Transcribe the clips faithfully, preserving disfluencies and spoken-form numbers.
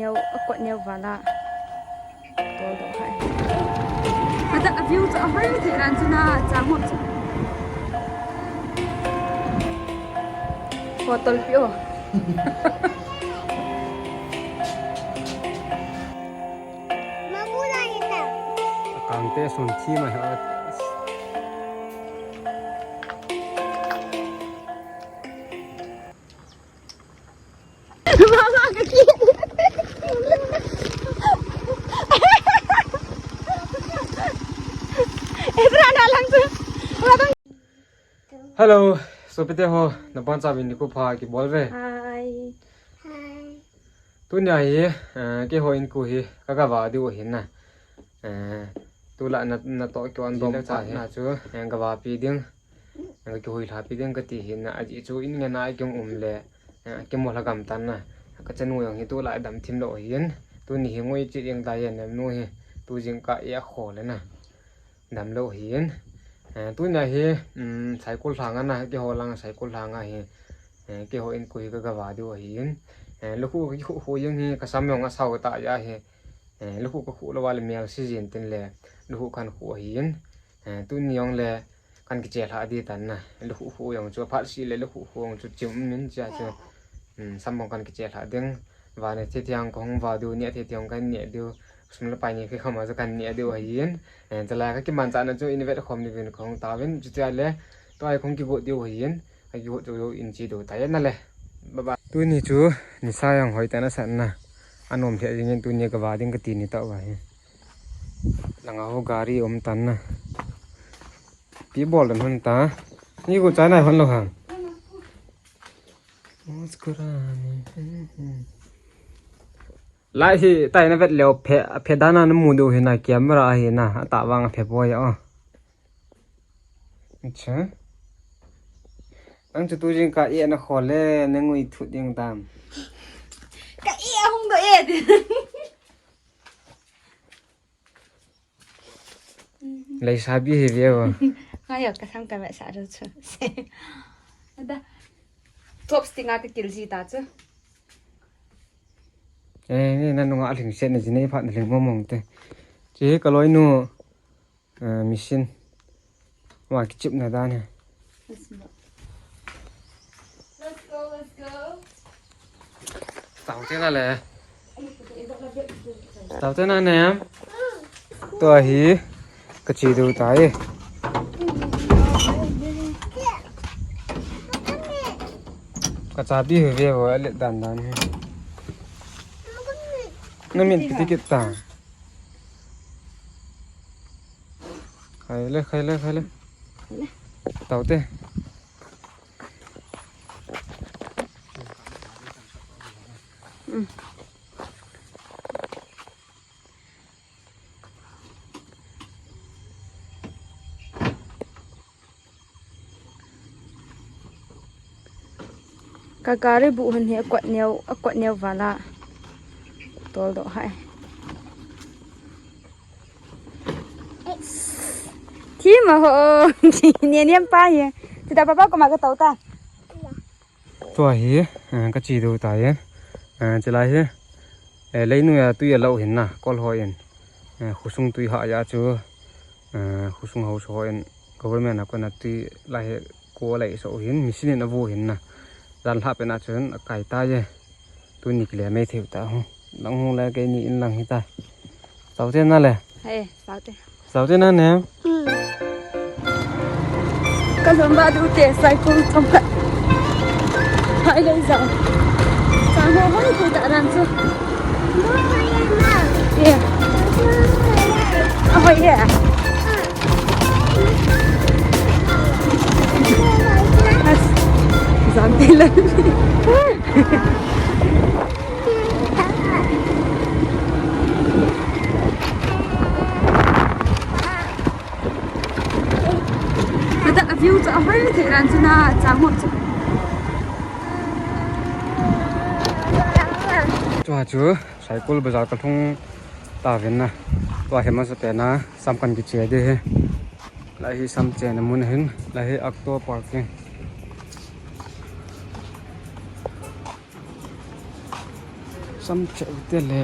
Neo, a kot neo vala. Tol doh hai. Ada a view chu a hoi thei ran chu na chang hop chu. Ko tol pi o. Mamu la hi ta. Kang te sun thi mai ha. Hello, sopite ho, nabonchauvin nikho pha kibol uve. Hai. Tunia hi, eh, keiho inko hi kagava diu ahin na. Eh, tulai na, natoh kei uvin dom cha hi na chu, eh, gavapi ding. Ka kihoilhapi ding kati ahin na, ajeh chu in ngen a kei um le, eh, kei mo lhagam tan na. Ka chanu jong hi tulai damthim lou ahin. Tuni hi ngui chi ding tai e, nem nu hi. Tu jingkah a kho le na. Damlou ahin. Eh, tunia hi, um, Saikul lhang a na, keiho lang Saikul lhang a hi. Eh, keiho inko hi kagava diu ahin. Eh, lukhuh kakhuh khu jeng hi, kasam jong asao tah jeh a hi. Eh, lukhuh kakhuh lou a le mel si jin tin le, lukhuh kakhuh ahin. Eh, tuni jong le, kan kiche lha ding tan na. Lukhuh khu jong chu aphat si le lukhuh khu jong chu chim min cha chu. Hmm, sam bang kan kiche lha ding. Vane thithiang kahung va diu, neh thithiang kan neh diu. Sum le pai ni khi khama chu kan neh diu ahin. Eh, chalai kakimanchah na chu in vetkhom ni uvin kahung tauvin. Chutia le, tua hi kahung kigot diu ahin. Kakigot chu in che diu tai na le. Bye bye. Tuni chu nisa jong hoitah in asat na. Anom lheh jingin tuni gava ding kati ni tah uva hi. Langa ho gari um tan na. Ipi bol dan hon ta. Ni gu chai nai hon lou ham. Muskurani. Lai hi tai na vet leu phe, phe dan a namu diu hi na camera ahi na. Atah vang aphe poi o. Acha. Nang chu tu jingkah a na kho le, na ngui thut ding tam. Ka e hung doh e. Leisabi hi ve o. Ngai o, ka sam ka vetsah ru chu. Ada. Top sting a ka kil ji ta chu. Eh, ni na nunga lhing set na ji nei phat na lhing mong mong te. Chi ka loi nu, eh, machine. Wa kichip na dan he. Let's go, let's go. Tao te na le. Tao te na ne. Tua hi ka che diu tai. Ka chabi hi ve vo le dan dan hi. Na min kiti kit ta. Khai le, khai le, khai le. Tao te. Ka gari bu hon hi a kot neo, a kot neo vala. Tol doh hai. Thi ma ho. Ni niam pa ye. Ti da papa ko ma ka tau ta. Tua hi, eh, ka che diu tai. Eh, chulai hi, eh, leinoi a tui a lo hin na, kol ho in. Eh, khosung tui ha ja chu, eh, khosung ho so in, government a kona tui lai hi ko lai so hin, machine in a vu hin na. Jan lha pe na chun a kai ta ye. Tuni kile mai thei ta ho. Lang hung le keini in lang hi ta. Sao te na le. He, sao te. Sao te na ne. Ka lom ba du te sai kong chom ka. Hai le sao. Sao ho ho ku ta ran chu. Yeah. Oh, yeah. Zan te la. Ada a view chu a hoi thei ran chu na chang hop chu. Chua chu Saikul bazar ka lhung ta ven na. Tua hi masa pen a sam kan kiche ding hi. Lai hi sam chena mun ahin. Lai hi auto parking. Sam che u te le.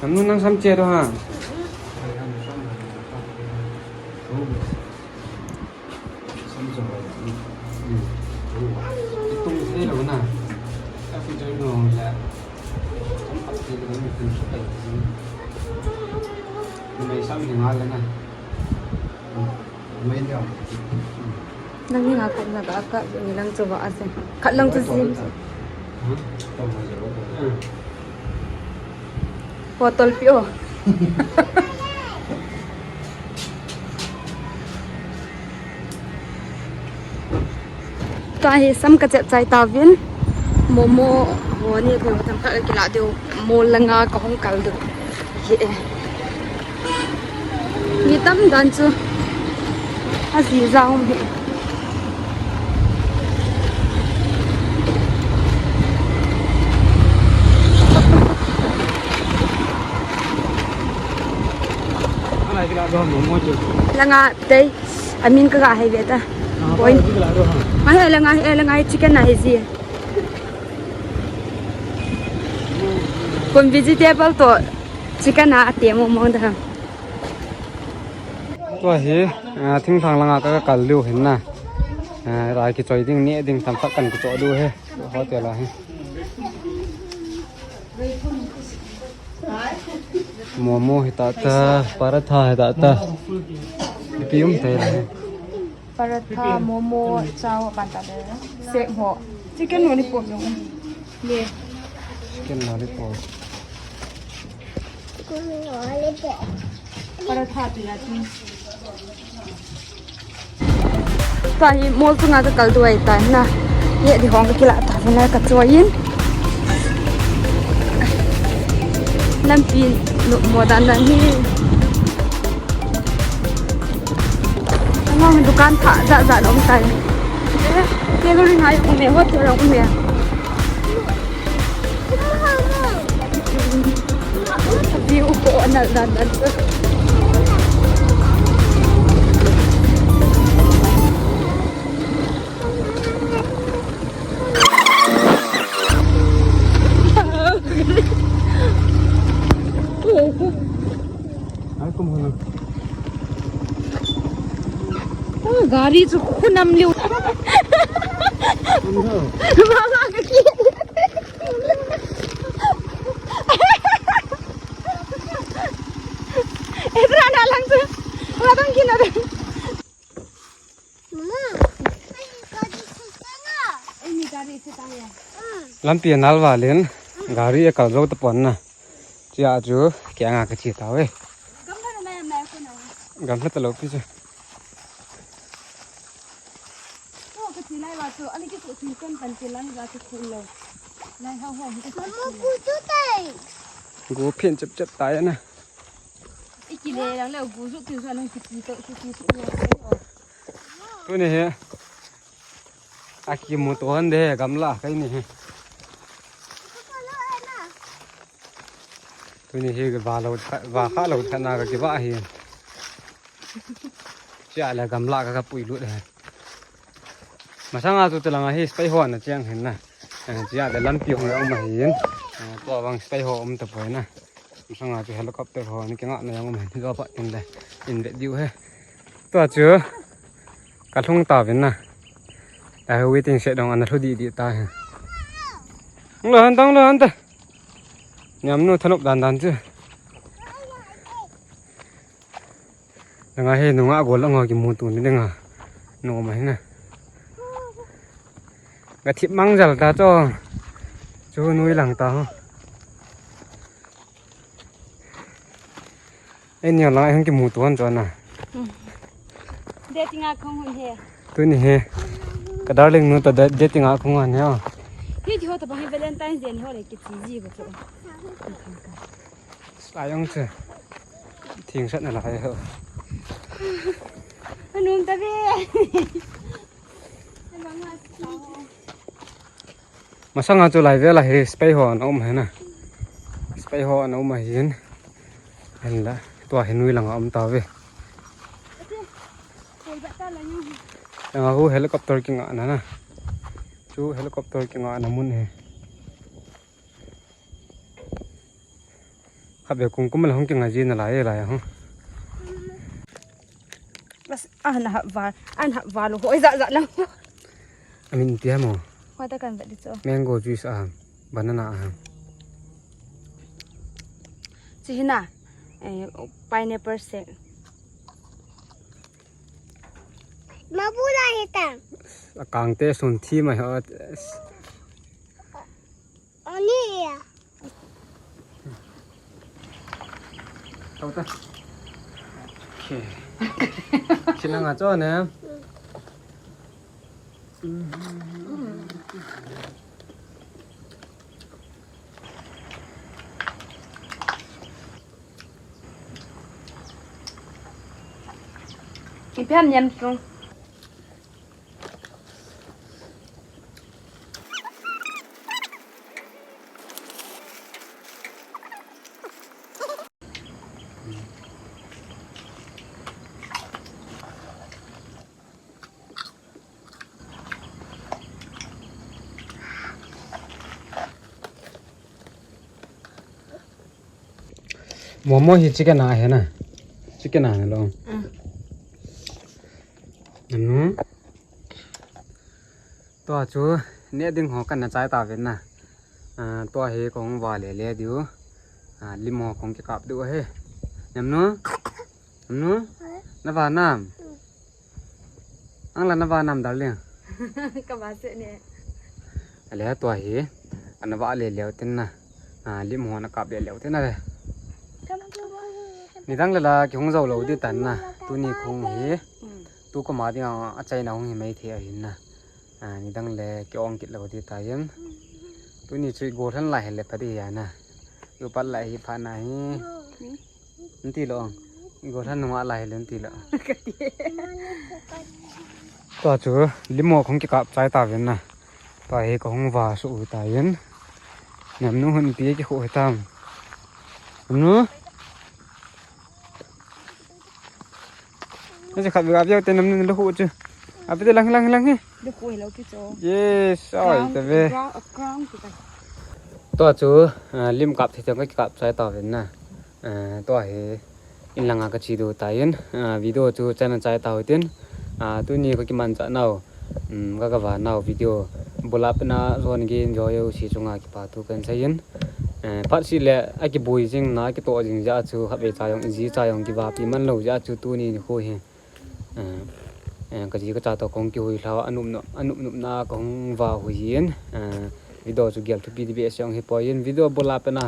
Nang nu nang sam che do ha. Sam che. Hmm. Tung thei lou na. Ka fu jai lou le. Sam pat thei lou na, tung thei lou. Mai sam ni nga le na. Mai dia. Nang ni nga khat na ba ka ni lang chu ba ase. Khat lang chu sim. Hmm. Bottle pi o. Tua hi sam ka chet chai tauvin. Momo ho ni thei tam khat ka kila diu. Mall langa ka hung kal diu. Hi e. Mi tam dan chu. Aji ja hung hi. Langa tei. Amin ka ga hai ve ta. Boy. Ahe langa, he langa chicken na he ji. Kon vegetable to chicken a ate mo mo da. Tua hi, ah, thinglhang langa ka, ka kal diu hin na. Ah, rai kichoi ding, neh ding tam khat kan kichoi diu hi. Hotel a hi. Momo hi ta ta, paratha hi ta ta. Ipi um thei la hi. Paratha, momo, chow, ban ta le. Sek ho. Chicken lollipop jong um. Ye. Chicken lollipop. Paratha tu ya tu. Tua hi mall chunga ka kal diu ahi tai na. Ye di hong ka kila ta na ka choi in. Lampi nu mo dan dan hi. Ngong dukan pha ja ja um tai. Eh, tailoring a um e, hotel a um e. View ko anal dan dan. Ai, kum hana. Ah, gari chu khunam liu. Kum ho. Mama ka ki. Edra na lang chu. Wa dang ki na dang. Mama, ai gari se tang ya. Ai ni gari se tang ya. Lampi anal valin gari e kal jou tapon na. Chia chu, kia nga ka chi ta ve. Gamla na mai mai ko na. Gamla ta lo pi chu. Ko ka chi lai va chu, ani ki su chi kon pan chi lai va chu khu lo. Lai hau hau hi ka. Mama, khu chu tai. Gu phin chep chep tai na. I ki le lang le gu ju ti ju nang ki ti to ki ti su lo. Tuni hi. Aki mu to han de gamla kai ni hi. Tuni hi va lo va kha lo thana ka ki va hi. Chia le gamla ka ka pui lut he. Masanga chu te langa hi spy ho na chiang hin na. Eh, chia le lampi hung le um ahin. Eh, tua vang spy ho um ta poi na. Masanga chu helicopter ho ni kinga na jong um ahin. Tua pa tin le in ve diu he. Tua chu ka lhung ta vin na. Ta waiting shed dong ana lhu di di ta he. Lo han tang lo han ta. Niam nu thanop dan dan chu. Langa hi nunga gol anga kimuto ni dinga. No ma hina. Ga thip mang jal ta cho. Chu nui lang ta ho. Ei ni langa hung kimuto han cho na. Hmm. Dating a khong hun he. Tuni he. Ka darling nu ta da-, dating a khong han he. Hi ti ho ta bang hi Valentine day ni ho le ki chi ji ba cho. Sai ang che. Thing sat na lai ho. Anum ta be. Masanga chu lai vela hi spy ho ana um hena. Spy ho ana um ahin. Henla tua hi nui langa um ta ve. Langa hu helicopter kinga na na. Chu helicopter kinga na mun he. Khatvei kum kum le hung kingai ji nalai lai ho. Bas, ah, na hap val, ah, na hap val, hoi ja ja lang. Amin tia mo. Hoi ta kan vet di chu. Mango juice a, banana a. Chi hina, eh, pineapple shake. Mabula hita. Akang te sun thi mai ho. Ani ya. Tau ta. Okay. Sinang acho ne. Ipi ham niam tung. Momo hi chicken a he na. Chicken a he lo. Mm. Anu. Tua chu neh ding ho kana chai ta ven na. Ah, tua hi kahung va le le diu. Ah, lim ho kahung kikap diu he. Namnu? Namnu? Na va nam? Ang la na va nam, darling? Ka va se ne. Ale tua hi. Ana va le le tin na. Ah, lim ho na kap le le tin na le. Nidang le la kihung jou lou di tan na. Tuni khung hi. Mm. Tu koma dinga achaina hung hi mai thei ahin na. Ah, nidang le ki-ong kit lou di ta yin. Tuni chu i gol han lai hile pha di ya na. I upat lai hi pha na hi. Nti lo. I gol han nunga lai hile nti lo. Tua chu lim ho kahung kikap chai ta ven na. Tua hi kahung va su u ta yin. Namnu hun pi ki khu hi tam. Namnu? Nasi khat bega biau te namnu le khu chu. Abi te lang lang lang he. Le khu lo ki cho. Yes, oi, ground, te ve. Ground, ground ki ta. Tua chu, ah, lim kap thei chang ka kap chai ta ven na. Ah, tua hi in langa ka chi du ta yin. Ah, video chu chana chai ta u tin. Ah, tuni ka kiman cha nau. Um, ka ka va nau video. Bula pena zon gin jo yo si chunga kipa thu kan sa yin. Eh, phat si le a kibui jing na kito jing ja chu khatvei cha jong ji cha jong kiva pi man lo ja chu tuni ni khu hi. Eh, eh, ka ji ka cha to kong kihui lha anum no, anum num na kong va hui yin. Eh, video chu gel thupi di be se jong hi poi yin. Video bula pena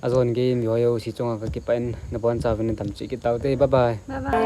a zon gei mi ho yo si chunga ka kipa in na bon cha ven tam chi ki tau te. Bye bye. Bye bye.